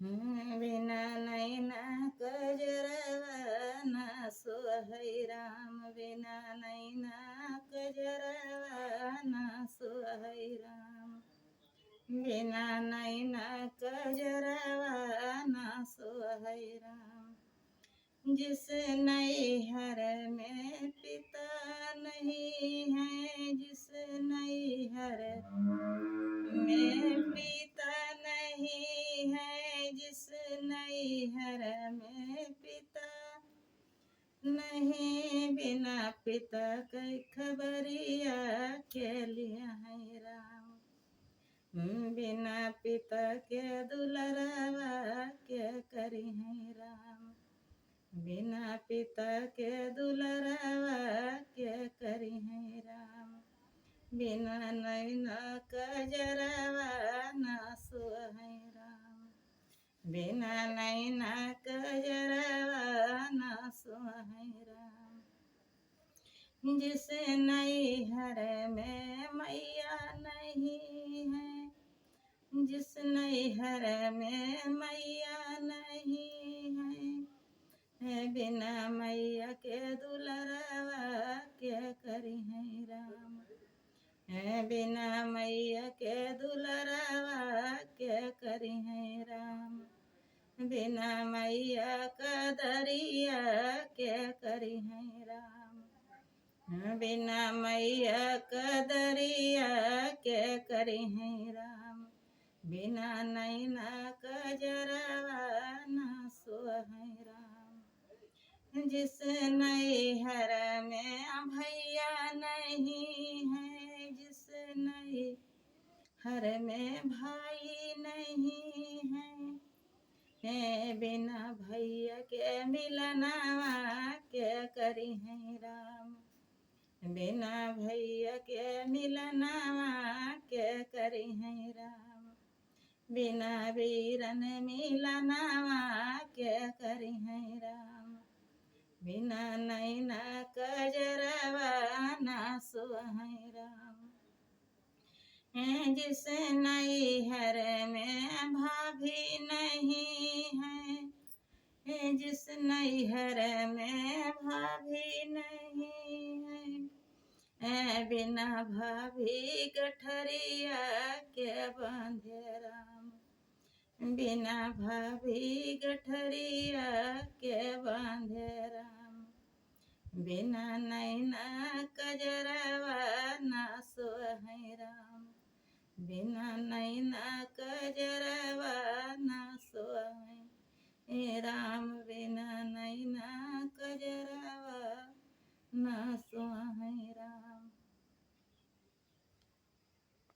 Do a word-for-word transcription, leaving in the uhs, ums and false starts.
हम्म, बिना नैना कजरवा ना सोहै राम, बिना नैना कजरवा ना सोहै राम, बिना नैना कजरवा ना सोहै राम। जिस नैहर में पिता नहीं है, जिस नैहर में पिता नहीं है, जिस नैहर में पिता नहीं, बिना पिता के खबरिया के लिहै राम। बिना पिता के दुलरवा के करिहै राम, बिना पिता के दुलरवा के करिहै राम, बिना नैना कजरवा ना सोहै राम, बिना नैना कजरवा ना सोहै राम। जिस नैहर में मैया नहीं है, जिस नैहर में मैया नहीं है, है बिना मैया के दुलरवा के करिहै राम, है बिना मैया के दुलरवा के करिहै राम, बिना मैया कदरिया के करिहै राम, बिना मैया कदरिया के करिहै राम, बिना नैना कजरवा ना सोहै राम। जिस नैहर में भैया नहीं है, जिस नैहर में भाई नहीं है, है बिना भैया के मिलनवा के करिहै राम, बिना भैया के मिलनवा के करिहै राम, बिना बीरन मिलनवा के करिहै राम, बिना नैना कजरवा ना सोहै राम। हैं जिस नैहर में भाभी नहीं है, हैं जिस नैहर में भाभी नहीं है, हैं बिना भाभी गठरिया के बांधे राम, बिना भाभी गठरिया के बांधे राम, बिना नैना कजरवा ना सोहै राम, बिना नैना कजरवा